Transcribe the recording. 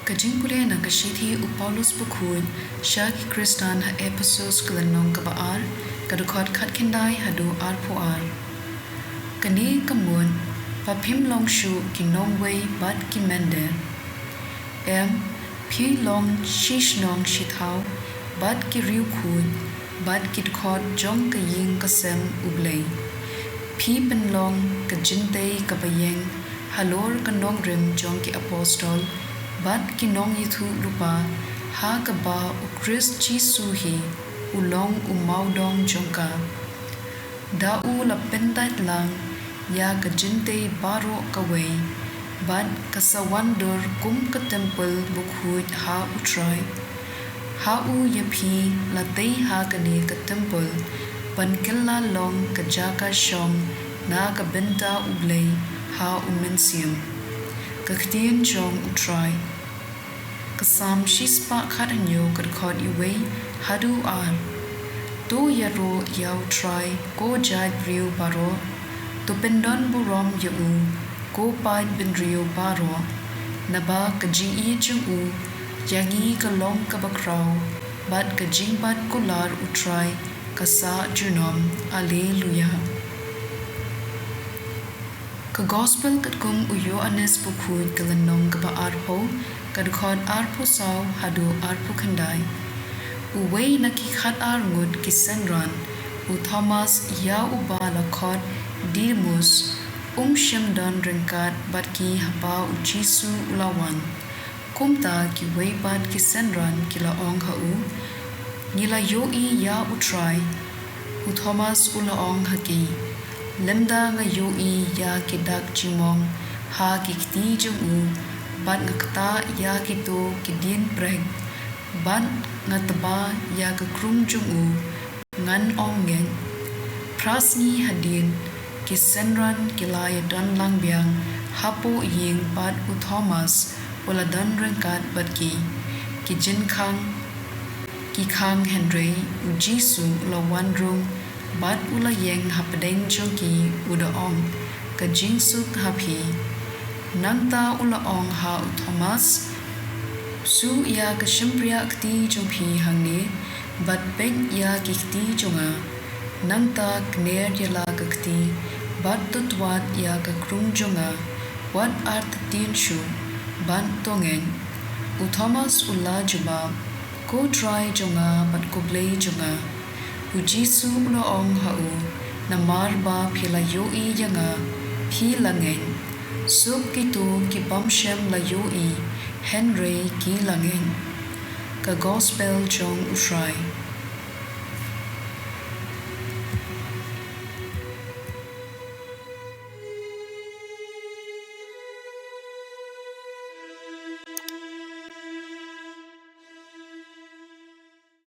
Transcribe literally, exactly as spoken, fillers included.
Ka jingpule na ka shithi u Paulus bakhuid sha ki Khristan ha Ephesus, ka lynnong kaba ar, ka dkhot khatkhyndai haduh arphew ar. Kane ka mut, ba phim long shuh ki nongwei bad ki mynder. Em, phi long shi shnong shi thaw bad ki riewkhuid bad ki dkhot jong ka ïing ka sem U Blei. Phi pynlong ka jingtei kaba ïeng halor ka nongrim jong ki apostol bad ki nongïathuhlypa, ha kaba u Khrist Jisu hi u long u mawdong jong ka. Da u la pyndait lang ïa ka jingtei baroh kawei, bad ka sa wan dur kum ka templ bakhuid ha U Trai. Ha u ïa phi la tei ha kane ka templ, ban kylla long ka jaka shong na ka bynta U Blei ha U Mynsiem. Ka ktien jong U Trai. Ka Salm shispah khathynñiew, ka dkhot wei haduh ar. To ïaroh ïa U Trai ko jaitbynriew baroh. To pyndonburom ïa u ko paidbynriew baroh. Naba ka jingïeit jong u ïa ngi ka long kaba khraw, bad ka jingbat kular U Trai ka sah junom. Alleluia. Ka Gospel katkum u Ïoannis bakhuid, ka lynnong kaba arphew, ka dkhot arphew saw haduh arphew khyndai. Uwei na ki khatar ngut ki synran, u Thomas, ïa uba la khot Didimus, um shym don ryngkat bad ki haba U Jisu u la wan. Kumta kiwei pat ki synran ki la ong ha u, ngi la ïohi ïa U Trai. U Thomas u la ong ha ki, lymda nga ïohi ïa ki dak jingmong ha ki kti jong u, bad nga ktah ïa kito ki dienprek, bad nga tba ïa ka krung jong u, ngan ym ngeit. Phra sngi hadien, ki synran ki la ïadon lang biang hapoh ïing bad u Thomas u la don ryngkat bad ki. Ki jingkhang ki khang, hynrei U Jisu u la wan rung bad u la ïeng hapdeng jong ki, u da ong, ka jingsuk ha phi. Nangta u la ong ha u Thomas, suh ïa ka shympriah kti jong phi hangne, bad peit ïa ki kti jong nga. Nangta kner ïa la ka kti, bad to twad ïa ka krung jong nga. Wat artatien shuh, bad to ngeit. U Thomas u la jubab, ko Trai jong nga bad ko Blei jong nga. U Jisu u la ong ha u, namar ba phi la ïohi ïa nga, phi la ngeit. Suk kito ki bym shym la ïohi, hynrei ki la ngeit. Ka Gospel jong U Trai.